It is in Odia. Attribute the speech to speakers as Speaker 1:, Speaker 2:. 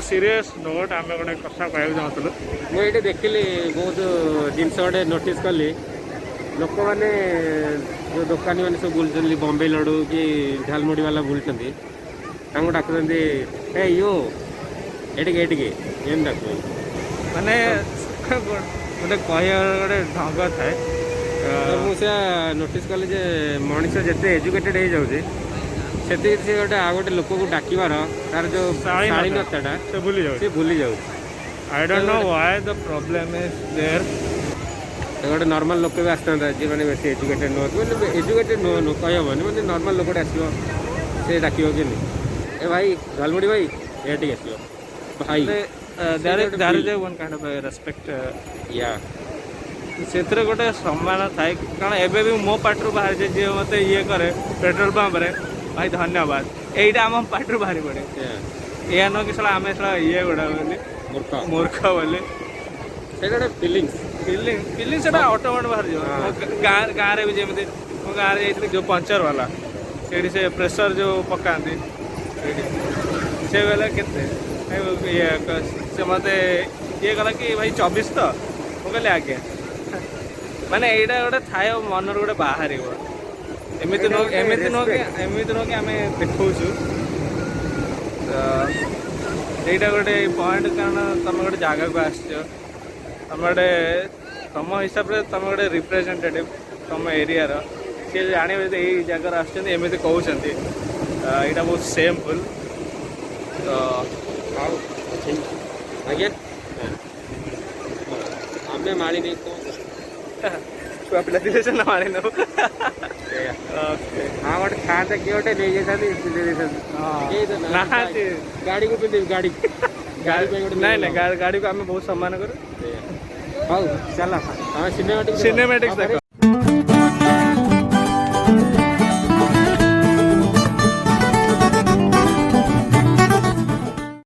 Speaker 1: serious note, ଆମେ ଗୋଟେ କଥା କହିବାକୁ ଚାହୁଁଥିଲୁ।
Speaker 2: ମୁଁ ଏଇଠି ଦେଖିଲି, ବହୁତ ଜିନିଷ ଗୋଟେ ନୋଟିସ୍ କଲି। ଲୋକମାନେ, ଯେଉଁ ଦୋକାନୀ ମାନେ ସବୁ ବୁଲୁଛନ୍ତି, ବମ୍ବେ ଲଡ଼ୁ କି ଝାଲମୁଢ଼ି ବାଲା ବୁଲୁଛନ୍ତି, ତାଙ୍କୁ ଡାକୁଛନ୍ତି, "ଏ you, ଏଠିକି, ଏଠିକି", ଏମିତି ଡାକୁଛନ୍ତି।
Speaker 1: ମାନେ ଗୋଟେ କହିବାର ଗୋଟେ ଢଙ୍ଗ ଥାଏ।
Speaker 2: ତ ମୁଁ ସେୟା ନୋଟିସ୍ କଲି ଯେ ମଣିଷ ଯେତେ ଏଜୁକେଟେଡ୍ ହେଇଯାଉଛି, ସେତିକି ସେ ଗୋଟେ ଆଉ ଗୋଟେ ଲୋକକୁ ଡାକିବାର ତାର ଯେଉଁ
Speaker 1: ଶାଳୀନତା।
Speaker 2: ଶାଳୀନତାଟା
Speaker 1: ସେ ଭୁଲି ଯାଉଛି।
Speaker 2: ସେ ଭୁଲି ଯାଉଛି।
Speaker 1: I don't know why the problem is there.
Speaker 2: ତ ଗୋଟେ ନର୍ମାଲ ଲୋକ ବି ଆସିଥାନ୍ତା, ଯିଏ ମାନେ ବେଶୀ ଏଜୁକେଟେଡ୍ ନୁହଁ, ମାନେ ଏଜୁକେଟେଡ୍ ନୁହଁ ନୁହଁ କହିହେବନି, ମାନେ ନର୍ମାଲ ଲୋକଟେ ଆସିବ, ସେ ଡାକିବ କେମିତି, "ଏ ଭାଇ, ଝାଲମୁଢ଼ି ଭାଇ", ଏଠିକି ଆସିବ ଭାଇ।
Speaker 1: There
Speaker 2: ଗୋଟେ
Speaker 1: there
Speaker 2: feel.
Speaker 1: is one kind of respect.
Speaker 2: ୟା।
Speaker 1: ସେଥିରେ ଗୋଟେ ସମ୍ମାନ ଥାଏ। କାରଣ ଏବେ ବି ମୋ ପାଟିରୁ ବାହାରିছে, ଯିଏ ମୋତେ ଇଏ କରେ ପେଟ୍ରୋଲ ପମ୍ପରେ, "ଭାଇ, ଧନ୍ୟବାଦ", ଏଇଟା ଆମ ପାଟିରୁ ବାହାରି ପଡ଼େ। ଏଇଆ ନୁହଁ କି ଶଳା ଆମେ ଶଳା ଇଏ ଗୁଡ଼ା ବୋଲି।
Speaker 2: ମୂର୍ଖ।
Speaker 1: ମୂର୍ଖ ବୋଲି।
Speaker 2: ସେଇଟା ଗୋଟେ ଫିଲିଙ୍ଗସ୍।
Speaker 1: ଫିଲିଂ ଫିଲିଂ ସେଟା ଅଟୋମେଟିକ୍ ବାହାରିଯିବ। ମୋ ଗାଁରେ ବି ଯେମିତି, ମୁଁ ଗାଁରେ ଯାଇଥିଲି, ଯେଉଁ ପଞ୍ଚର ବାଲା ସେଇଠି, ସେ ପ୍ରେସର ଯେଉଁ ପକାନ୍ତି ସେଇଠି, ସେ କହିଲା କେତେ ଏ ଇଏ ସେ ମୋତେ ଇଏ କଲା କି, "ଭାଇ, 24 ତ?" ମୁଁ କହିଲି, "ଆଜ୍ଞା।" ମାନେ ଏଇଟା ଗୋଟେ ଥାଏ, ମନରୁ ଗୋଟେ ବାହାରିବ। ଏମିତି ନୁହଁ, ଏମିତି ନୁହଁ କି, ଏମିତି ନୁହଁ କି ଆମେ ଦେଖାଉଛୁ। ତ ଏଇଟା ଗୋଟେ ପଏଣ୍ଟ, କାରଣ ତମେ ଗୋଟେ ଜାଗାକୁ ଆସିଛ, ତମେ ଗୋଟେ ତମ ହିସାବରେ ତମେ ଗୋଟେ ରିପ୍ରେଜେଣ୍ଟେଟିଭ ତମ ଏରିଆର। ସିଏ ଜାଣିବେ ଯେ ଏଇ ଜାଗାରେ ଆସୁଛନ୍ତି, ଏମିତି କହୁଛନ୍ତି। ତ ଏଇଟା ବହୁତ ସେମଫୁଲ୍ ତ।
Speaker 2: ହଉ, ଆଜ୍ଞା, ଆମେ ମାଳିନି କଣ?
Speaker 1: ଛୁଆ ପିଲା ଥିଲେ ସିନା ମାରି ନେବୁ।
Speaker 2: ସେଇଆ।
Speaker 1: ଓକେ।
Speaker 2: ହଁ, ଗୋଟେ ଥାନ୍ତା, କିଏ ଗୋଟେ ନେଇଯାଇଥାନ୍ତି, ପିନ୍ଧେଇ ଦେଇଥାନ୍ତି। କେହି ତ
Speaker 1: ନାହାନ୍ତି।
Speaker 2: ଗାଡ଼ିକୁ ପିନ୍ଧେଇବି, ଗାଡ଼ି ଗାଡ଼ି ପାଇଁ ଗୋଟେ।
Speaker 1: ନାଇଁ, ଗାଡ଼ିକୁ ଆମେ ବହୁତ ସମ୍ମାନ କରୁ।
Speaker 2: ସେଇଆ। ହଉ ଚାଲ, ଆମେ ସିନେମାଟିକ୍
Speaker 1: ସିନେମାଟିକ୍ସ ଦେଖ।